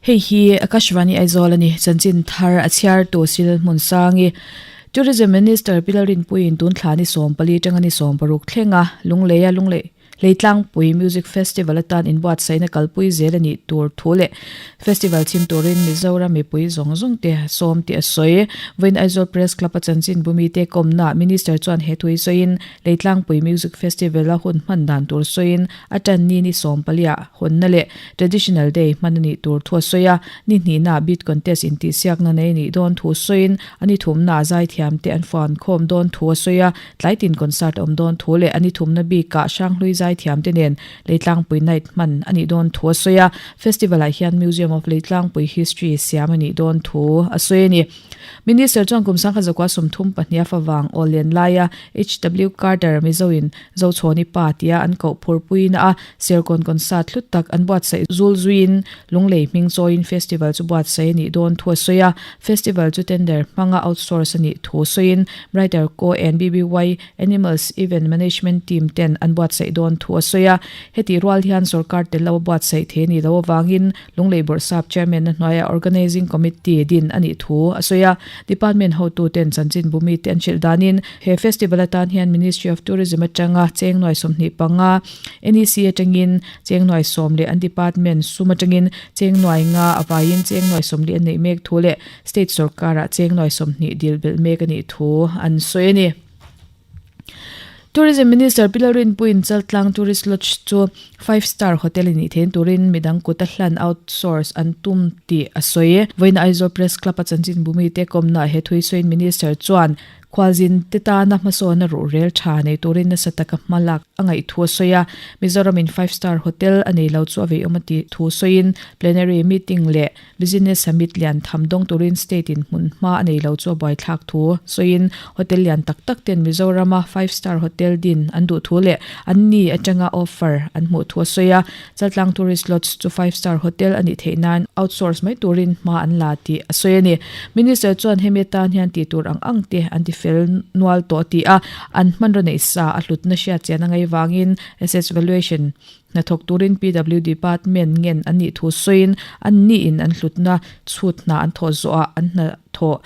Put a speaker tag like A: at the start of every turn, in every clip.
A: Hei hi Akashvani Aizawl a ni. Chanchin thar a chhiartu Sil Hmunsangi, Tourism Minister Pi Lalrinpuiin tun thla ni 14 atanga ni 16 thlenga Lungleia Lunglei Hleitlangpui Music Festival atan inbuatsaihna kalpui zel a nih tur thu leh Festival chhim turin Mizoram mipui zawng zawng te sawm tih a sawi. Vawiin Aizawl Press Club a chanchinbu mite kawmnaah Minister chuan he thu hi sawiin Leitlangpui Music Festival a hun hman dan tur sawiin a tan ni ni sawmpaliah hawnna leh Traditional Day hman a nih tur thu a sawi a, ni hnihnaah Beat Contest intihsiakna nei a nih dawn thu sawiin a ni thumnaah zaithiam te an fuan khawm dawn thu a sawi a, tlaitin concert a awm dawn thu leh a ni thumna bikah Hranghlui zaithiam te nen Leitlangpui Night hman a nih dawn thu a sawi a, Festival ah hian Museum of Leitlangpui History siam a nih dawn thu a sawi a ni. Minister chuan kum sangkhat zakua 32 a favang aw len laia HW Carter Mizoin Zochhawni pa tia an koh phurpuina a Serkawn concert hlut tak an buatsaih zul zuiin Lunglei hming chawiin festival chu buatsaih a nih dawn thu a sawi a. Festival chu tender hmanga outsource a nih thu sawiin Brighter Co and BBY Animals Event Management Team ten an buatsaih dawn thu a sawi a. Hetih rual hian sorkar tel lo a buatsaih thei a nih loh avangin Lunglei Bawrhsap Chairman-a hnuaia Organising Committee din a nih thu a sawi a. Department hotuten chanchinbu mite an hrilh danin he festival atan hian Ministry of Tourism atanga cheng nuai 25, NEC atangin cheng nuai sawm leh an department sum atangin cheng nuai nga avaiin cheng nuai 40 an neih mek thu leh state sorkarah cheng nuai 20 dil belh mek a nih thu an sawi a ni. Tourism Minister Pi Lalrinpuiin Chaltlang Tourist Lodge chu five star hotel a nih thein turin midang kut a hlan outsource an tum tih a sawi. Vawiin Aizawl Press Club a chanchinbu mite kawmnaah he thui sawiin Minister chuan Khualzin te tana hmasawnna ruhrel tha nei turin nasa taka hma lak a ngaih thu a sawi a. Mizoram in five star hotel a nei lo chu a veiawm a tih thu sawiin plenary meeting leh Business Summit lian tham dawng turin state in hmun hma a nei lo chu a buaithlak thu sawiin hotel lian tak tak ten Mizorama five star hotel din an duh thu leh an ni atanga offer an hmuh thu a sawi a. Chaltlang Tourist Lodge chu five star hotel a nih theih nan outsource mai turin hma an la tih a sawi a ni. Minister chuan hemi atan hian tih tur ang ang te an ti fel nual tawh tih a, an hmanraw neih sa a hlutna hriat chian a ngaih vangin assets valuation hnathawk turin PW department ngen an nih thu sawiin an niin an hlutna chhut hna an thawh zawhah an hnathawh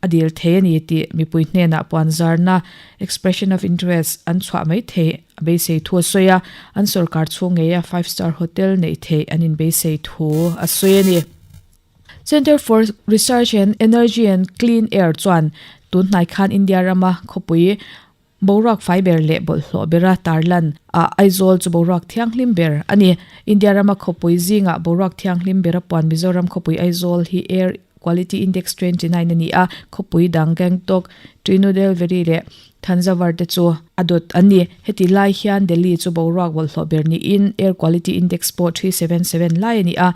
A: a dil thei a ni tih mipui hnenah puanzarna expression of interest an chhuah mai thei a beisei thu a sawi a, an sorkar chhung ngeia five star hotel neih theih an inbeisei thu a sawi a ni. Centre for Research and Energy and Clean Air chuan tun hnai khan India rama khawpui Boruak fai ber leh bawlhhlawh bera tarlan ah Aizawl chu boruak thianghlim ber a ni. India rama khawpui zingah boruak thianghlim bera puan Mizoram khawpui Aizawl hi Air Quality Index 29 a ni a, khawpui dang Gangtok, Trinudel-Veri leh Thanjavur te chu a dawt an ni. Heti lai hian Delhi chu boruak bawlhhlawh ber niin Air Quality Index pawh 377 lai a ni a,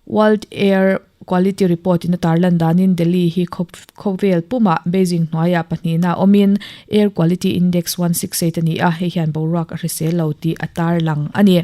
A: World Air Quality Report in a tarlan danin Delhi hi khawvel pumah Beijing hnuaiah pahnihna awmin Air Quality Index 168 a ni a, hei hian boruak a hrisel lo tih a tarlang a ni.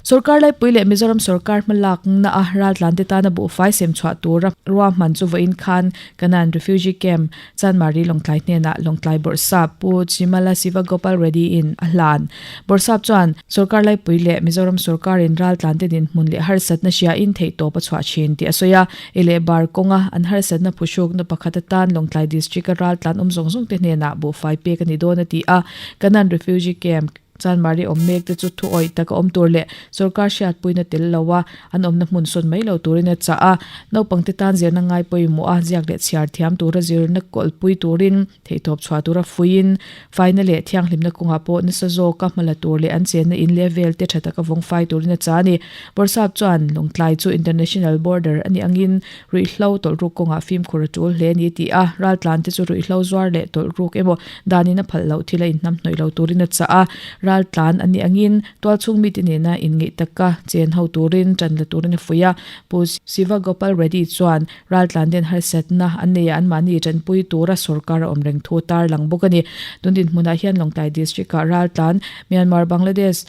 A: Sorkar laipui leh Mizoram sorkar hmalakna a raltlante tana buhfai sem chhuah tura ruahman chu vawiin khan Kanan Refugee Camp Chanmari Lawngtlai hnenah Lawngtlai Bawrhsap Pu Chimala Siva Gopal Reddy in a hlan. Bawrhsap chuan sorkar laipui leh Mizoram sorkarin raltlante dinhmun leh harsatna hriain theihtawp a chhuah thin tih a sawi a. I leh bar kawnga an harsatna phuhrukna pakhat atan Lawngtlai District a raltlan awm zawng zawng te hnenah buhfai pek a ni dawn a ti a. Kanan Refugee Camp Chanmari awm mek te chu thu awih taka awm tur leh sorkar hriatpuina tel lo a, an awmna hmun sawn mai lo turin a chah a. Naupangte tan zirna ngai pawimawh a, ziak leh chhiar thiam tura zirna kawlpui turin theihtawp chhuah tura fuiin, faina leh thianghlimna kawngah pawh nasa zawka hmala tur leh an chenna in leh vel te tha taka vawng fai turin a chah a ni. Bawrhsap chuan Lawngtlai chu international border a nih angin ruihhlo tawlhruk kawngah fimkhur a tul hle a ni tih a, raltlan te chu ruihhlo zuar leh tawlhruk emaw danin a phalh loh thil a inhnam hnawih lo turin a chah a, raltlan a nih angin tualchhung mite nena inngeih taka chen ho turin tan la turin a fuih a. Pu Siva Gopal Reddy chuan raltlan den harsatna an nei a, anmahni tanpui tura sorkar a awm reng thu tarlang bawk a ni. Tun dinhmunah hian Lawngtlai District-ah raltlan Myanmar, Bangladesh,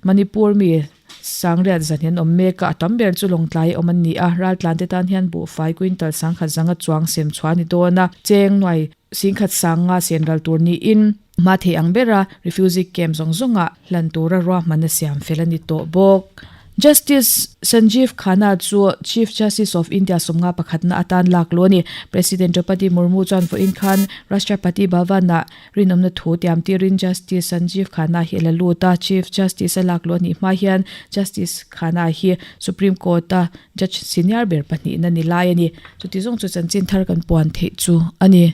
A: Manipur mi Sangriat zan hian awm mek a, a tam ber chu Lawngtlai awm an ni a, raltlan te tan hian buhfai quintal sangkhat zanga chuang sem chhuah a ni dawn a, cheng nuai singkhat sanga sen ral tur niin hma thei ang bera refugee camp zawng zawnga hlan tura ruahmanna siam fel a ni tawh bawk. Justice Sanjeev Khanna chu Chief Justice of India sawmnga pakhatna atan lak luh a ni. President Draupadi Murmu chuan vawiin khan Rashtrapati Bhavan-ah rinawmna thu tiam tirin Justice Sanjeev Khanna hi a la lut a. Chief Justice a lak luh a nih hma hian Justice Khanna hi Supreme Court-a Judge senior ber pahnihna ni lai a ni. Chuti zawng chu chanchin thar kan puan theih chu a ni.